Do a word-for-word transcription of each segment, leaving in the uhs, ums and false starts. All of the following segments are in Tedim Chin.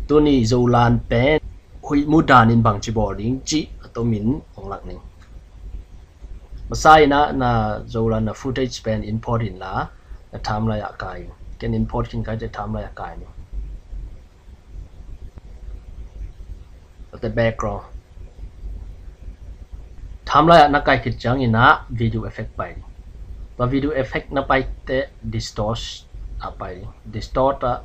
Tuni Zoland pen huih mu danin bangci bawl ding cih a tomin hong lak ning. Masa in ah na Zoland na footage pen import inla na timeline ah kai in. Ken import khin ka hih teh timeline ah kai ning. Tua teh background. Timeline ah na kai khit ciangin ah video effect pai ding. Tua video effect na pai teh distort ah pai ding. Distort ah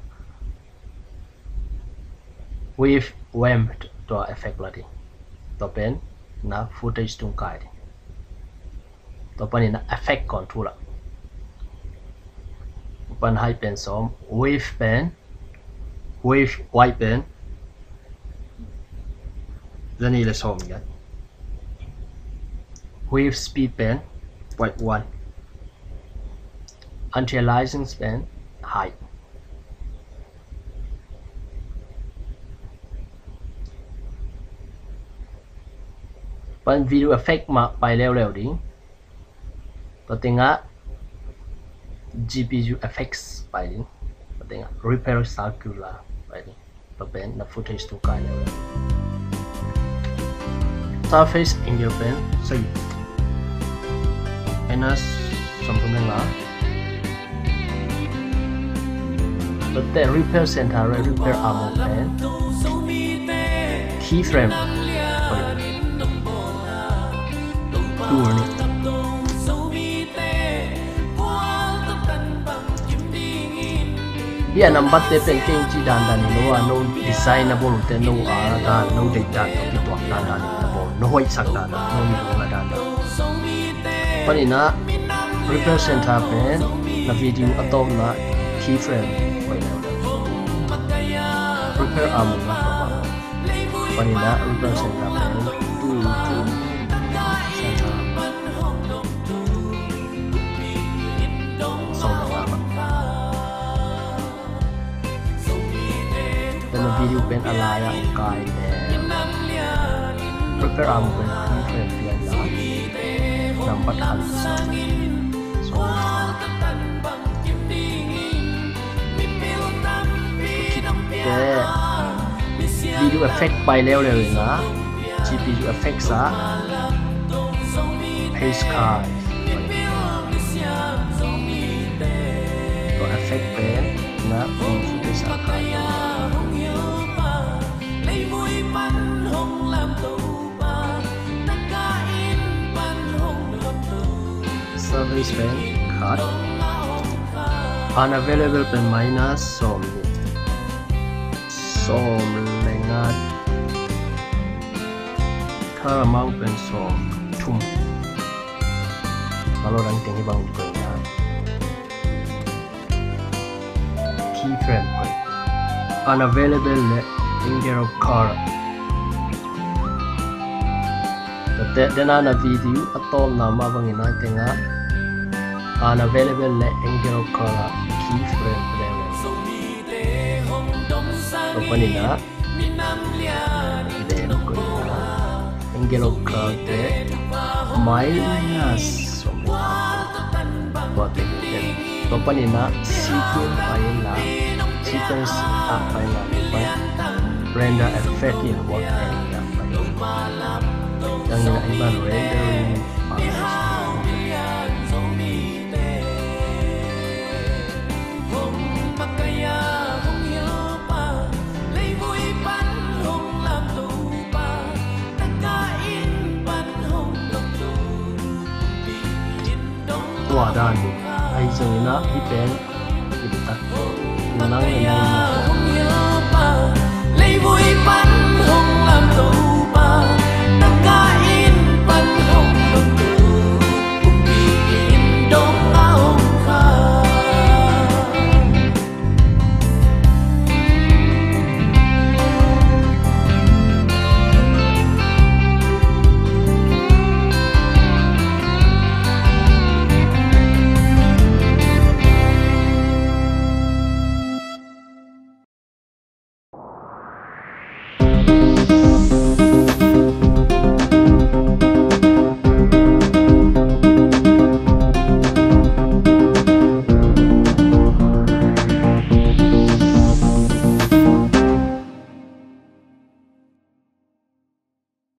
wave warp tua effect la ding. Tua pen na footage tung kai ding. Tua panin na effect control ah. Pan height pen sawm, wave pen, wave height pen za nih le sawm giat. Wave speed pen point one. Anti-aliasing pen height. Pan video effect mah pai leuleu ding. Tua tengah G P U effects pai ding. Tua tengah ripple circular pai ding. Tua pen na footage tung kai leuleu. Surface angle pen sagih, minus sawmthum le nga. Tua teh ripple center le ripple arm pen keyframe. Tua nih. Hih a nambat te pen kei cih dandan in no a no design na bawl uh teh no a dan, no deih dan, no kituak dandan in na bawl, no hoihsak dandan, no mi dong a dandan. Panin ah ripple center pen na video a tawpna keyframe hoih leuleu. Ripple arm na tawp a. Panin ah ripple center pen two, two center. Sawm le nga mah. Tua na video pen a lai ah kai leh ripple arm pen keyframe pian la nambat khat sawm. Sawm. Tua khit teh video effect pai leuleu in ah G P U effects ah paste card. Tua effect pen na footage ah kai. Surface pen khat. Unavailable pen minus sawm nih. Sawm le nga. Color amount pen sawm thum. Malo dang teng hi bang koih na. Keyframe koih. Unavailable le angle of color. Tua teh na video a tawpna mah bangin a tengah unavailable le angle of color keyframe leuleu. Tua panin ah Then koih na angle of color te minus sawm le nga. Tua te, tua panin ah sequence pai in la, sequence ah pai in la, tua pan render effect in work area pai in. Ciangin ah i ban rendering pai in. Tua dan hi. Ahi zongin ah hih pen i tak nang le nang.